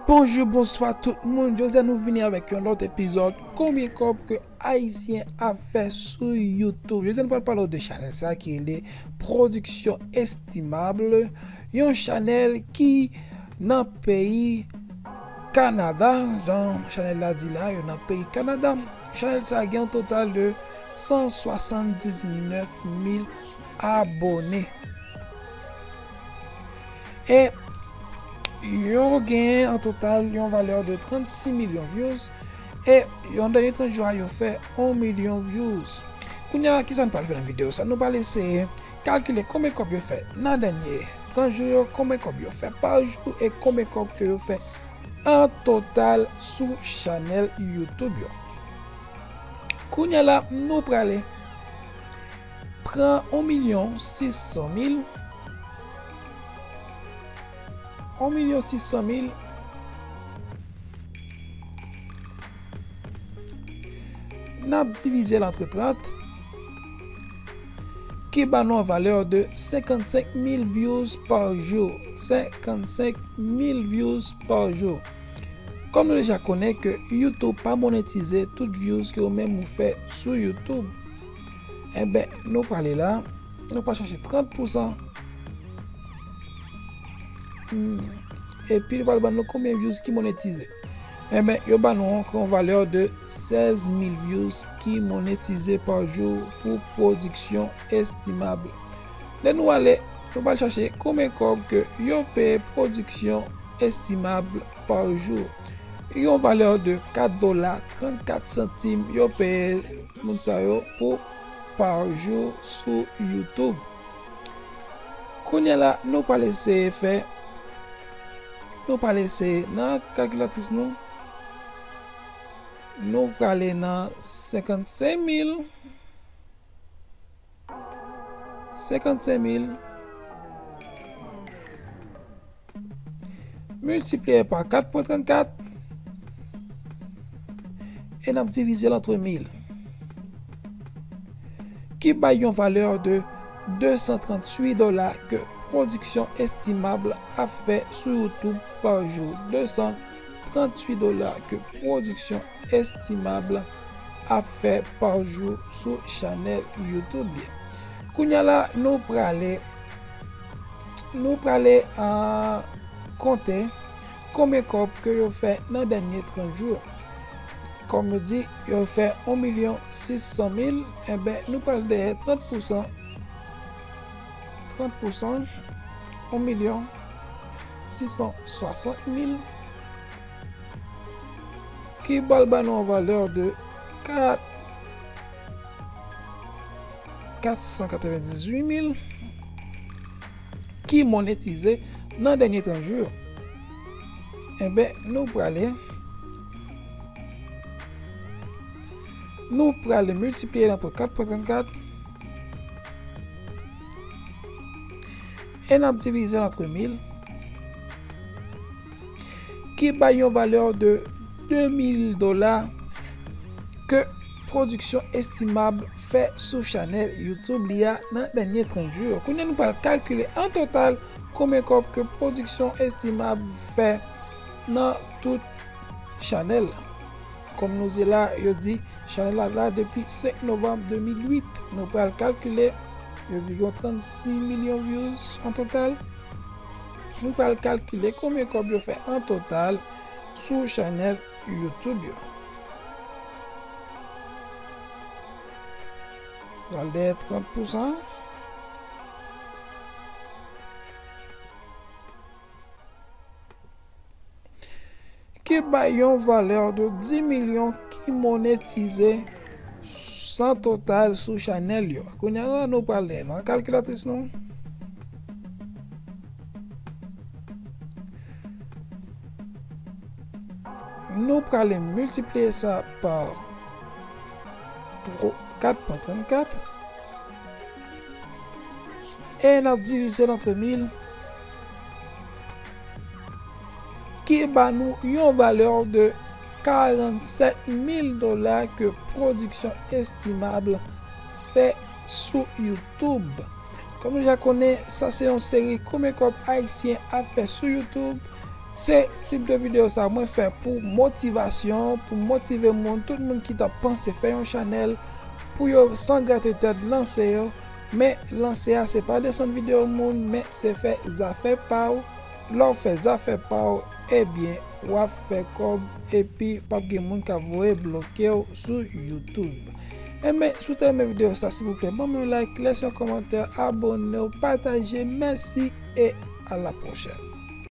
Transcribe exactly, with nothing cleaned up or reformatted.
Bonjou, bonswa tout moun. Jodi a nou vini avèk yon lòt epizòd Konbyen kòb ke Ayisyen ap fè sou YouTube. Jodi a nou pral pale w de chanèl sa ki rele Production Estimable, yon chanèl ki nan peyi Kanada, jan chanèl la di la, yo nan peyi Kanada. Chanèl sa gen yon total de san swasanndiznèf mil abòne. E yo genyen an total yon valè de trannsis milyon views. E yon dènye trant jou a, yo fè yon milyon views. Kounye a, kisa n pral fè nan videyo sa? Nou pral eseye kalkile konbyen kòb yo fè nan dènye trant jou yo, konbyen kòb yo fè pa jou e konbyen kòb ke yo fè an total sou chanèl YouTube yo. Kounye a la, nou prale pran yon milyon sis san mil, yon milyon sis san mil, n ap divize l antre trant, ki ba nou yon valè de senkannsenk mil views pa jou. Senkannsenk mil views pa jou. Kòm nou deja konnen ke YouTube pa monetize tout views ke ou menm ou fè sou YouTube, enben, nou prale la, nou pral chache trant pousan. Hmm. Epi, li pral ban nou konbyen views ki monetize. Enben, yo ban nou yon valè de sèz mil views ki monetize pa jou pou Production Estimable. Lè nou ale, nou pral chache konbyen kòb ke yo peye Production Estimable pa jou. Yon valè de kat dola trannkat santim yo peye moun sa yo pou pa jou sou YouTube. Kounye a la, nou pral eseye fè, nou pral eseye nan kalkilatris nou, nou prale nan senkannsenk mil, senkannsenk mil miltipliye pa kat pwen trannkat, e n ap divize l antre mil, ki bay yon valè de de san tranntuit dola ke Production Estimable ap fè sou YouTube pa jou. De san tranntuit dola ke Production Estimable ap fè pa jou sou chanèl YouTube li. Kounye a la, nou prale, nou prale, ah, konte konbyen kòb ke yo fè nan dènye trant jou. Kòm nou di, yo fè yon milyon sis san mil, enben, nou pral dèyè trant pousan, trant pousan, yon milyon sis san swasant mil, ki pral ba nou yon valè de kat, kat san katrevendizuit mil, ki monetize nan dènye trant jou yo. Enben, nou prale, nou prale miltipliye l antre kat pwen trannkat, e n ap divize l antre mil, ki bay yon valè de de mil dola ke Production Estimable fè sou chanèl YouTube li a nan dènye trant jou yo. Kounye a, nou pral kalkile an total konbyen kòb ke Production Estimable fè nan tout chanèl la. Kòm nou di la, yo di chanèl la la depi senk novanm de mil uit. Nou pral kalkile, yo di gen trannsis milyon views an total. Nou pral kalkile konbyen kòb yo fè an total sou chanèl YouTube yo. Pral dèyè trant pousan. Ki bay yon valè de dis milyon ki monetize an total sou chanèl yo. Kounye a la, nou pral nan kalkilatris nou. Nou prale miltipliye sa pa twa, kat pwen trannkat. E n ap divize l antre mil, ki ba nou yon valè de karannsèt mil dola ke Production Estimable fè sou YouTube. Kòm nou deja konnen, sa se yon seri konbyen kòb Ayisyen ap fè sou YouTube. Se tip de videyo sa mwen fè pou motivasyon, pou motive moun, tout moun ki t ap panse fè yon chanèl, pou yo san grate tèt lanse yo. Men lanse a se pa desann videyo moun, men se fè zafè pa w. Lè w fè zafè pa w, ebyen, w ap fè kòb epi p ap gen moun k ap voye bloke w sou YouTube. Enben, si w te renmen videyo sa, silvouplè, ban m yon like, lèse yon kòmantè, abone w, pataje, mèsi e a la pwochèn.